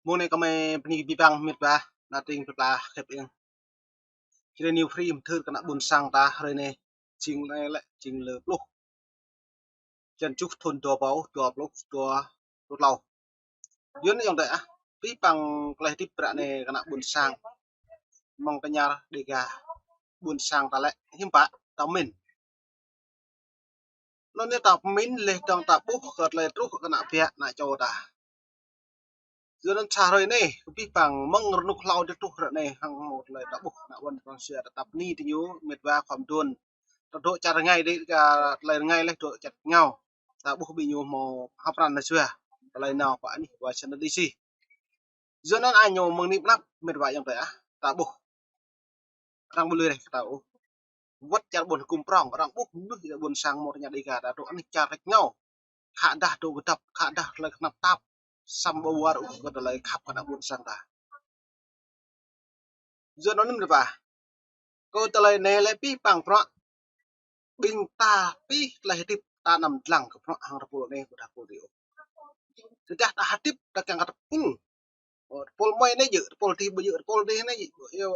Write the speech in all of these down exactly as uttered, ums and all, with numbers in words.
Mơ̆ng anai kơmơi bơni abih bang mĕt wa, ană tring plơi pla khăp eng. Čơđai New Free mơthưr kơ ană ƀôn sang ta hrơi anai, jing anai lĕ jing lơ pluh črăn tơjuh thun dua rơbâo dua pluh dua pluh klâo. Yua anŭn ayŏng adơi ah, abih bang tơlơi hơdip ră anai kơ ană ƀôn sang mơ̆ng tơñar Dega ƀôn sang ta lĕ hiư̆m pă ta pơmĭn. Anŭn yơh ta pơmĭn laih dơ̆ng ta ƀuh kơ tơlơi truh kơ ană ƀă ană čô ta. Yua anŭn sa hrơi anai, kơ abih bang mơ̆ng rơnŭk hlâo dih truh ră anai hăng hmâo tơlơi ta ƀuh ană ƀôn sang ta tap ni tơ ñu mĕt wa khŏm dŏ. Ta dŏ čar rơngai dih, ta tơlơi rơngai laih dŏ čar rơngiao. Ta ƀuh ƀing ñu hmâo hăp răn na sua. Tơlơi nao pơ anih Washington D C. Yua anŭn añô mơ̆ng anai pơnăp mĕt wa ayŏng adơi ah, ta ƀuh. Arăng ƀu lui reh kơ ta ôh. Wơ̆t čar ƀôn hơkŭm prŏng, arăng ƀuh mơnuih ƀôn sang mơ̆ng tơña Dega ta dŏ anih čar rơngiao. Khă dah dŏ kơdŏp, khă dah tơlơi kơnăp tap. Samơ̆ ƀu wơr ôh kơ tơlơi khăp kơ ană ƀôn sang ta. Yua anŭn mĕt wa. Kơ tơlơi anai lĕ abih bang bruă. Ƀing ta abih tơlơi hơdip ta anăm dlăng kơ bruă hăng tơpul anai kơ tơpul dih ôh. Tơdah ta hơdip ta kiăng kơ tơpul. Ơ, tơpul mơi anai djơ̆, tơpul dih ƀu djơ̆, tơpul dih anai djơ̆,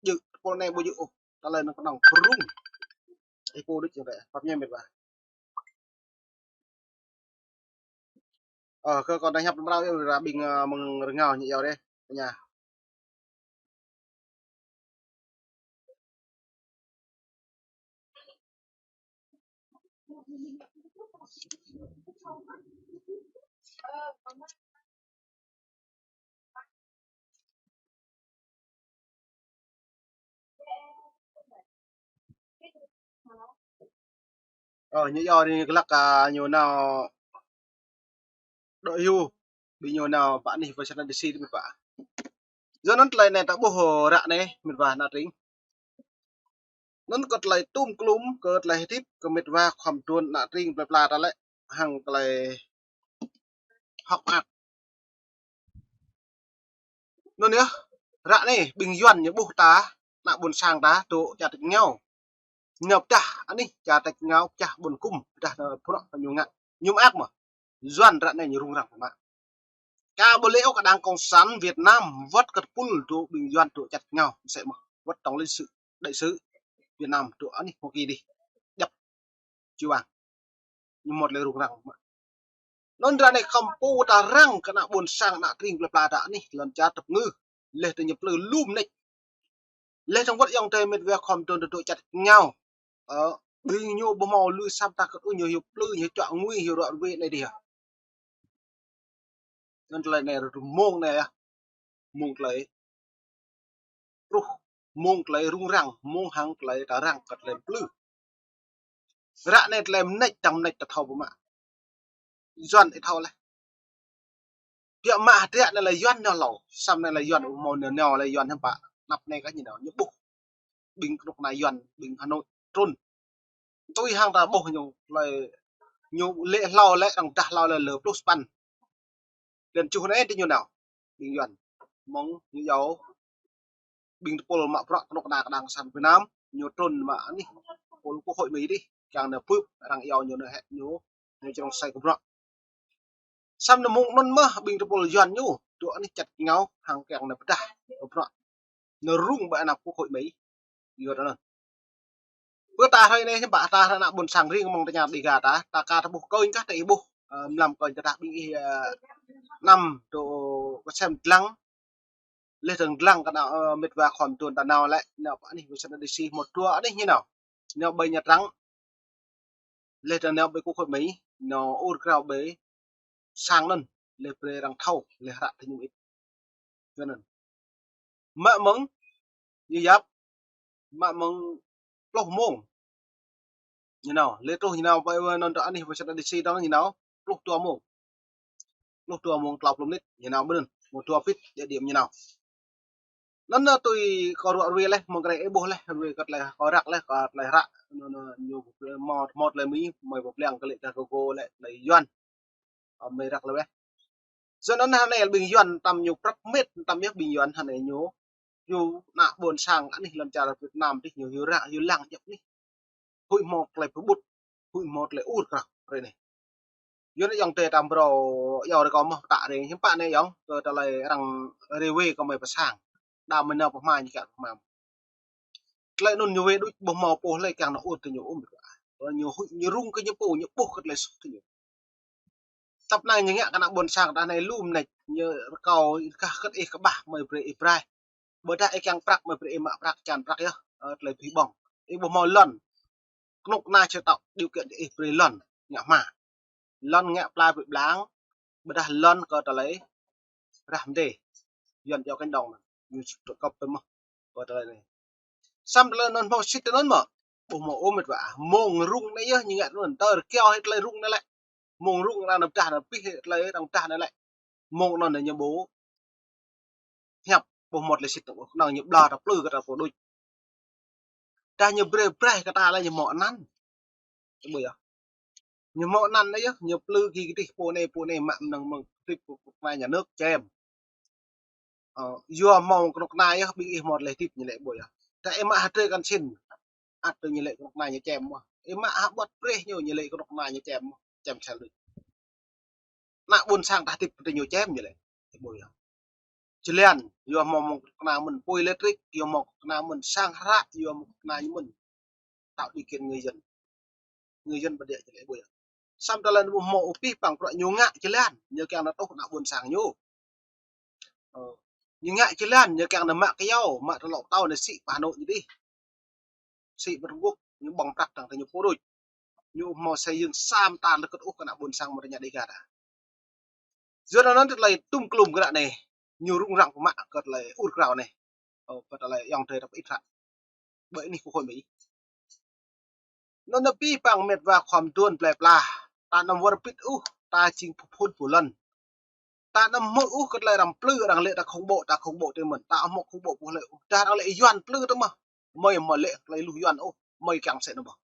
djơ̆, tơpul anai ƀu djơ̆ ôh. Tơlơi anŭn kơnơ̆ng pơrŭng. Ih pô đôč ayŏng adơi, pap ñe mĕt wa. Ơ, kơ kâo đang hiăp tơmrâo yơh, ră ƀing, ơ, mơ̆ng rơngiao ñu iâu dih, tơña. Ơ, ñu iâu dih ñu glăk, a, ñu nao dŏ hyu, ƀing ñu nao pơ anih Washington D C dih mĕt wa. Yua anŭn tơlơi anai ta ƀuh ră anai mĕt wa ană tring. Anŭn kơ tơlơi tum klum, kơ tơlơi hơdip, kơ mĕt wa khŏm dŏ ană tring plơi pla ta lĕ, hăng tơlơi hŏk mơak. Anŭn yơh, ră anai ƀing Yuan ñu ƀuh ta, ană ƀôn sang ta dŏ čar rơngiao. Ñu pơdah anih čar rơngiao, pơdah ƀôn hơkŭm, pơdah ană bruă kơ ñu ngă. Ñu mơak mơ̆. Yuan ră anai ñu rŭng răng mă. Kâo ƀu lĕ ôh kơ đảng cộng sản Việt Nam wơ̆t kơ tơpul dŏ ƀing Yuan dŏ čar rơngiao, mơsĕ mơ̆. Wơ̆t tổng lãnh sự, đại sứ Việt Nam dŏ anih Hoa Kỳ dih. Djŏp. Či wang. Ñu hmâo tơlơi rŭng răng mă. Anŭn ră anai khŏm pô ta răng kơ ană ƀôn sang ană tring plơi pla ta anih lŏn čar tơpơngư. Laih dơ̆ng ñu plư lu mơneč. Laih dơ̆ng wơ̆t ayŏng adơi mĕt wa khŏm dŏ dŏ čar rơngiao. Ơ, ƀing ñu ƀu hmâo lui sam ta kơ ôh ñu hyu plư, ñu čuă ngui, hyu ruă ruê anai dih. Anŭn tơlơi anai rơmông anai yơh. Mông tơlơi truh, mông tơlơi rŭng răng, mông hăng tơlơi ta răng kơ tơlơi plư. Ră anai tơlơi mơneč, dăng mơneč ta thâo pơmă. Yuan ih thâo laih. Biă mă hơdră anai lĕ Yuan nao hlâo, samơ̆ anai lĕ Yuan ƀu hmâo nao nao lĕ Yuan hiư̆m pă, anăp anai kơ ñu nao, ñu ƀuh. Ƀing kơnuk kơna Yuan, ƀing Hà Nội, trŭn. Tui hăng ta ƀuh ñu, lĕ ñu lĕ hlâo lĕ, arăng pơdah hlâo lĕ lơ pluh sapăn. Lĕ čuh anai tơ ñu nao, ƀing Yuan. Mơ̆ng ñu iâu ƀing tơpul mă bruă kơnuk kơna kơ đảng cộng sản Việt Nam, ñu trŭn mă anih tơpul quốc hội Mỹ dih, kiăng nao bưp, arăng iâu ñu nao hĕ ñu, ñu čơrŏng sai kơ bruă. Samơ̆ anŭn mơ̆ng anŭn mơ̆ ƀing tơpul Yuan ñu, dŏ anih čar rơngiao, hăng kiăng nao pơdah kơ bruă. Nao rŭng ƀơi anăp quốc hội Mỹ. Yua anŭn. Pơ ta hrơi anai hiư̆m pă ta hrơi ană ƀôn sang ring mơ̆ng tơña Dega ta, ta ka ta ƀuh kơnh kah ta ih ƀuh, ơ, mlam kơnh ta dah ƀing ih, ơ, anăm dŏ kơsem dlăng, laih dơ̆ng dlăng kơ ană, ơ, mĕt wa khŏm dŏ ta nao lĕ, nao pơ anih Washington D C hmâo dua anih ñu nao. Nao ƀơi Nhà Trắng, laih dơ̆ng nao ƀơi quốc hội Mỹ, nao ur krao ƀơi sang anŭn, laih brơi arăng thâo, laih hră tơ ñu mơit. Yua anŭn. Mă mơ̆ng, ñu yap, mă mơ̆ng pluh mông. Ñu nao, laih truh ñu nao ƀơi anŭn dŏ anih Washington D C dŏ ñu nao, pluh dua mông. Pluh dua mông klâo pluh mơnit, ñu nao ƀơi anŭn, mông dua pit, địa điểm ñu nao. Anŭn tui kâo ruă ruê laih, mơ̆ng krê ih ƀuh laih, ruê kơ tơlơi kâo răk laih, kơ tơlơi hră, anŭn, anŭn, ñu hmâo, hmâo tơlơi Mi, mơi pơblang kơ lĕ ta kơ gô lĕ tơlơi Yuan. Ơ, mơi răk laih weh. Yua anŭn hơnai ƀing Yuan tăm ñu prăp mĕt, tăm yơh ƀing Yuan hơnai ñu. Ñu ană ƀôn sang anih lŏn čar Việt Nam dih ñu hyu ră, hyu lăng djŏp anih. Huĭ hmâo tơlơi pơƀut, huĭ hmâo tơlơi ur krao, ră anai. Yua anŭn ayŏng adơi ta brơi, yua rơkâo mơ̆ pơtă rai, hiư̆m pă anai ayŏng, kơ tơlơi arăng rơwơi kơ mơi pơ sang. Đa mơ̆ nao pơhmă ñu kiăng pơhmă. Tơlơi anŭn ñu wai đôč ƀu hmâo pô hlơi kiăng nao ur tơ ñu ôh. Ñu huĭ, ñu rŭng kơ ñu pô, ñu ƀuh kơ tơlơi soh tơ ñu. Tơpă anai ñu ngă kơ ană ƀôn sang ta anai lu mơneč, ñu rơkâo kah kơ̆t ih kơƀah mơi brơi ih braih. Ƀôdah ih kiăng prăk mơi brơi ih mă prăk, čan prăk yơh, ơ, tơlơi abih bŏng. Ih ƀu hmâo lŏn. Kơnuk kơna či tŏ điều kiện ih brơi lŏn, ngă hmua. Lŏn ngă pla brơi blang, ƀôdah lŏn kơ tơlơi rah mơdê. Yuan jao kơnh đŏng anŭn, ñu sŭt kơp pơ mơ̆, kơ tơlơi anai. Samơ̆ tơlơi anŭn hmâo sĭt tơ anŭn mơ̆. Ƀu hmâo ôh met wa, mông rŭng anai yơh ñu ngă tơ anŭn, tơl rơkiao hĭ tơlơi rŭng anai lĕ. Mông rŭng arăng pơdah anŭn, pih hĭ tơlơi arăng pơdah anŭn lĕ. Mông anŭn ñu ƀu hiăp, ƀu hmâo tơlơi sĭt tơ ôh, kơnơ̆ng ñu ƀlŏr ta plư kơ ta pô đôč. Tơdah ñu brơi braih kơ ta lĕ ñu hmâo anăn. Ƀu yơh. Ñu hmâo anăn anai yơh, ñu plư kơ gih pô anai, pô anai mă mơnơ̆ng mơ̆ng tip kơ kơnuk kơna nhà nước čem. Ơ, yua hmâo kơnuk kơna yơh, ƀing ih hmâo tơlơi tip ñu lĕ ƀu yơh. Tơdah ih mă hơdrơi kăn sĭn, ăt tơ ñu lĕ kơnuk kơna ñu čem mơ̆. Ih mă hơbŏt brơi ñu, ñu lĕ kơnuk kơna ñu čem mơ̆, čem sel đôč. Ană ƀôn sang ta tip tơ ñu čem ñu lĕ. Ƀu yơh. Jơlan, yua hmâo mơ̆ng kơnuk kơna mơ̆n, apui lêtrik, yua hmâo kơnuk kơna mơ̆n, sang hră, yua hmâo kơnuk kơna ñu mơ̆n. Tạo điều kiện người dân. Người dân bản địa ñu lĕ ƀu yơh. Samơ̆ tơlơi anŭn ƀu hmâo ôh pih păng prăk ñu ngă jơlan, ñu kiăng nao tuh ană ƀôn sang ñu. Ơ, ñu ngă jơlan, ñu kiăng nao mă kơyâo, mă tơlŏ tâo nao sĭ pơ Hà Nội ñu dih. Sĭ pơ Trung Quốc, ñu ƀơ̆ng prăk tăng tơ ñu pô đôč. Ñu hmâo xây dựng sa mơta lơkơt ôh kơ ană ƀôn sang mơ̆ tơ ñu Dega ta. Yua anŭn tơlơi tum klum kơ ră anai, ñu rŭng răng pơmă kơ tơlơi ur krao anai. Ơ, kơ tơlơi ayŏng adơi ta pơ ih hră. Ƀơi anih pơkhôi ƀơi ih. Anŭn anai pih păng met wa khŏm duôn plơi pla. Ta anăm wơr bĭt ôh, ta jing pơphun pơlŏn. Ta anăm hmư̆ ôh kơ tơlơi arăng plư, arăng lĕ ta khŏng ƀô̆, ta khŏng ƀô̆ tơ mơ̆n. Ta hmâo khŏng ƀô̆ pô hlơi ôh. Tơdah arăng lĕ Yuan plư tơ mơ̆. Mơi hmâo lĕ tơlơi lu Yuan ôh. Mơi kiăng sĕ nao ƀơ̆.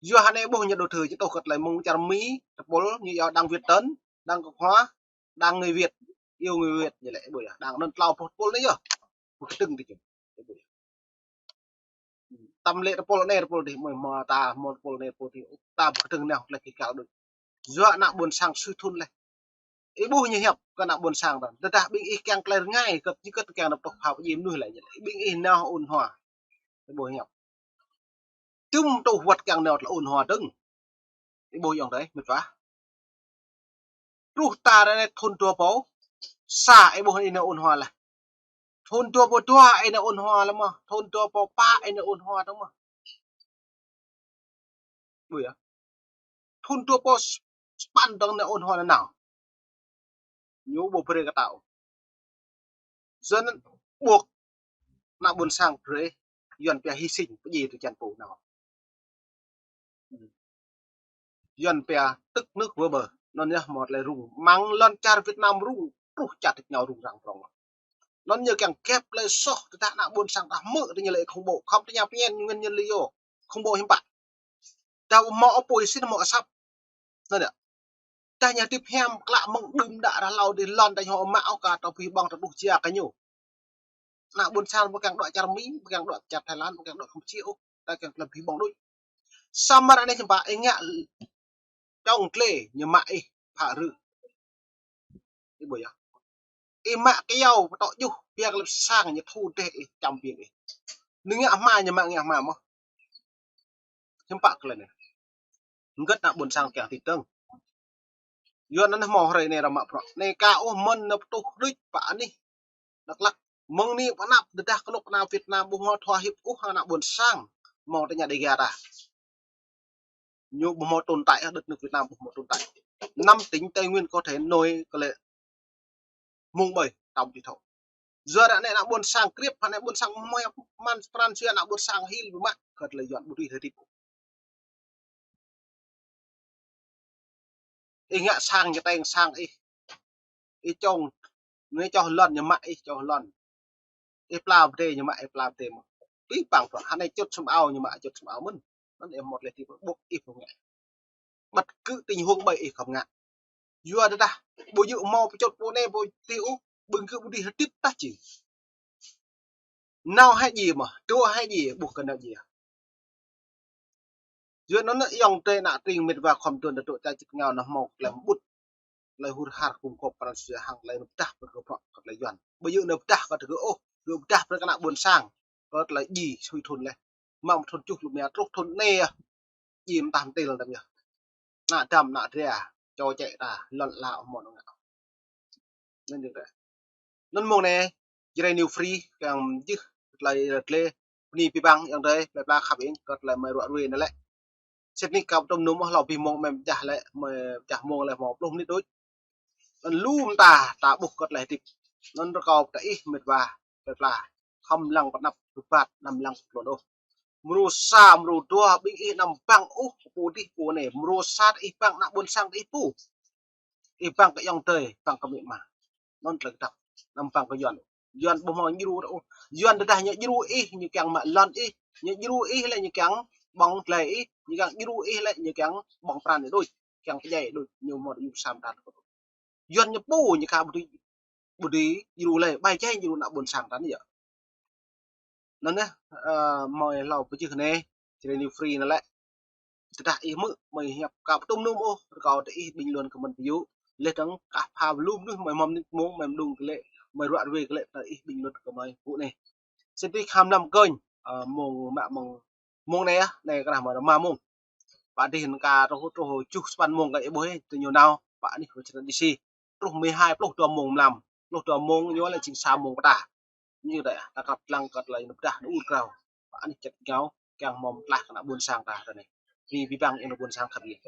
Yua hơnai ƀuh ñu đô thư či tuh kơ tơlơi mơ̆ng čar Mi, tơpul ñu yua Đảng Việt Tân, Đảng Cộng Hòa, Đảng Người Việt, Yêu Người Việt, ñu lĕ ƀu yơh. Đảng anŭn tlâo pluh tơpul anai yơh. Pơkơdơ̆ng tơ ñu. Tăm lĕ tơpul anai tơpul dih, mơi hmâo ta, hmâo tơpul anai tơpul dih, ta pơkơdơ̆ng nao tơlơi kơ kal đôč. Yua ană ƀôn sang sui thun leh. Ih ƀuh ñu hiăp kơ ană ƀôn sang ta. Tơdah ƀing ih kiăng tơlơi rơngai, kơ ñu kơ kiăng nao tuh phao pơjing mơnuih lĕ ñu lĕ. Ƀing ih nao ôn hòa. Ih ƀuh hiăp. Tum tuh wơ̆t kiăng nao tơlơi ôn hòa dơ̆ng. Ih ƀuh ayŏng adơi, met wa. Truh ta ră anai thun dua rơbâo sa ih ƀuh ih nao ôn hòa leh. Thun dua rơbâo dua ih nao ôn hòa leh mơ̆. Thun dua rơbâo pă ih nao ôn hòa dơ̆ng mơ̆. Ƀu yơh. Thun dua rơbâo sapăn dơ̆ng nao ôn hòa nanao. Ñu ƀu brơi kơ ta ôh. Yua anŭn ƀuh ană ƀôn sang brơi, Yuan pia hy sinh, pơjing tơ čan pô nao. Yuan pia tức nước vỡ bờ. Anŭn yơh hmâo tơlơi rŭng. Mơ̆ng lŏn čar Việt Nam rŭng, truh čar tơ̆ ñu rŭng răng prŏng. Anŭn ñu kiăng kĕp tơlơi soh, tơdah ană ƀôn sang ta hmư̆ tơ ñu lĕ khŏng ƀô̆. Khŏm tơ ñu pơñen ñu ngăn ñu lĕ yơh. Khŏng ƀô̆ hiư̆m pă. Tơdah hmâo apui sĭt hmâo asăp. Anŭn yơh. Tơdah ñu tip hiam klă mơ̆ng đưm đă rah hlâo dih lŏn ta ñu hmâo mă ôh kơ ta pih ƀơ̆ng ta tuh jia kơ ñu. Ană ƀôn sang ƀu kiăng dŏ čar Mi, ƀu kiăng dŏ čar Thái Lan, ƀu kiăng dŏ Campuchia ôh. Ta kiăng tơlơi pih ƀơ̆ng đôč. Samơ̆ ră anai hiư̆m pă ih ngă čŏng tlê ñu mă ih phă rư. Ih ƀuh yơh. Ih mă kơyâo pơtŏ juh, biă lĕ sang ñu thu dêh ih čăm biêng ih. Ñu ngă hmua ñu mă ngă hmua mơ̆. Hiư̆m pă tơlơi anai. Hơget ană ƀôn sang kiăng tĭt dơ̆ng. Yua anŭn hmâo hrơi anai ră mă prăk. Anai ka ôh mơ̆n nao pơtuh đôč pơ anih Dak Lak. Mơ̆ng anai pơ anăp tơdah kơnuk kơna Việt Nam ƀu hmâo thua hiăp ôh hăng ană ƀôn sang. Hmâo tơ ñu Dega ta. Ñu ƀu hmâo tồn tại, đất nước Việt Nam ƀu hmâo tồn tại. Năm tỉnh Tây Nguyên có thể nổi kơ lĕ mông ƀơi, tăm či thâo. Yua ră anai ană ƀôn sang kriăp, ană ƀôn sang mơ̆ man pran jua ană ƀôn sang hil ƀu mă, kơt lĕ Yuan ƀu tui hơdip. Ih ngă sang ñu teng sang ih. Ih čŏng, ñu čŏh lŏn ñu mă ih čŏh lŏn. Ih pla pơdai ñu mă ih pla pơdai mơ̆n. Pih păng pơ, hơnai čut sum ao ñu mă čut sum ao mơ̆n. Anŭn ih mơ̆t lĕ tĭ ƀuh ih ƀu ngă. Bất cứ tình huống ƀơi ih khŏm ngă. Yua tơdah ƀu djơ̆ hmâo pơčut pô anai pô tih ôh, ƀing gơ̆ ƀu dưi hơdip tah či. Nao hĕ djai mơ̆, dŏ hĕ djai, ƀuh kơ nao djai. Yua anŭn yơh ayŏng adơi ană tring mĕt wa khŏm tơ̆n tơdŏ čar čĭt ngao nao hmâo tơlơi mơbŭt, tơlơi hur har kŭm kŏp pran jua hăng tơlơi nao pơdah brơi kơ prŏng kơ tơlơi Yuan. Ƀu djơ̆ nao pơdah kơ tơgŭ ôh, nao pơdah brơi kơ ană ƀôn sang, kơ tơlơi djai sui thŭn laih. Mơ̆ng thŭn tơjuh pluh rơma truh thŭn anai yơh, djai mơtam têl tăm yơh. Ană dăm ană dra, čô čĕ ta, lŏn ala hmâo nao ngă. Anŭn yơh ta. Anŭn mông anai, Jrai New Free, kiăng jih, tơlơi rơtlê, bơni abih bang, ayŏng adơi, plơi pla khăp ing, kơ tơlơi mơi ruă ruê anai lĕ. Sĭt nik kâo ƀu tŭm nŭm ôh, hlâo abih mông mơi pơčah lĕ, mơi pơčah mông lĕ hmâo pluh mơnit đôč. Anŭn lu mơta, ta ƀuh kơ tơlơi hơdip. Anŭn rơkâo pơdah ih mĕt wa, plơi pla, khŏm lăng pơ anăp rơbat, anăm lăng pơ tluôn ôh. Mrô sa, mrô dua, ƀing ih anăm băng ôh, pô adih, pô anai. Mrô sa ih băng ană ƀôn sang ih pô. Ih băng kơ ayŏng adơi, băng kơ amĭ ama. Anŭn tơlơi kơdăp, anăm băng kơ Yuan. Yuan ƀu hmâo djru ôh. Yuan tơdah ñu djru ih, ñu kiăng mă lŏn ih, ñu djru ih lĕ ñu kiăng ƀơ̆ng tơlơi ih, ñu kiăng djru ih lĕ ñu kiăng ƀơ̆ng pran ih đôč, kiăng pơdjai ih đôč, ñu hmâo djru sa mơta. Yuan ñu pô ñu ka ƀu dưi, ƀu dưi djru lĕ, ƀai jai djru ană ƀôn sang ta anai yơh. Anŭn yơh, ơ, mơi hlâo pơjưh anai, Jrai New Free anai lĕ. Tơdah ih hmư̆, mơi hiăp kâo ƀu tŭm nŭm ôh, rơkâo tơ ih bình luận comment ƀu djơ̆. Leh dơ̆ng kah pha lu mơnuih mơi hmâo mơnit mông, mơi mơđung kơ lĕ, mơi ruă ruê kơ lĕ, tơ ih bình luận kơ mơi pô anai. Sĭt nik khăm năm kơnh, ơ, mông mă mông, mông anai yơh, anai kơ rah mơi rơma mông. Pă adih anŭn ka truh, truh tơjuh sapăn mông kơ ih ƀuh ih, tơ ñu nao, pă anih kơ črăn D C. Truh mười hai, pluh dua mông mlam, pluh dua mông ñu lĕ jing sa mông pơta. Ñu dai, ta krăp lăng kơ tơlơi nao pơdah nao ur krao. Pă anih čĭt ngao, kiăng hmâo mơtlaih kơ ană ƀôn sang ta ră anai. Bơni abih bang ayŏng adơi ƀôn sang khăp ing.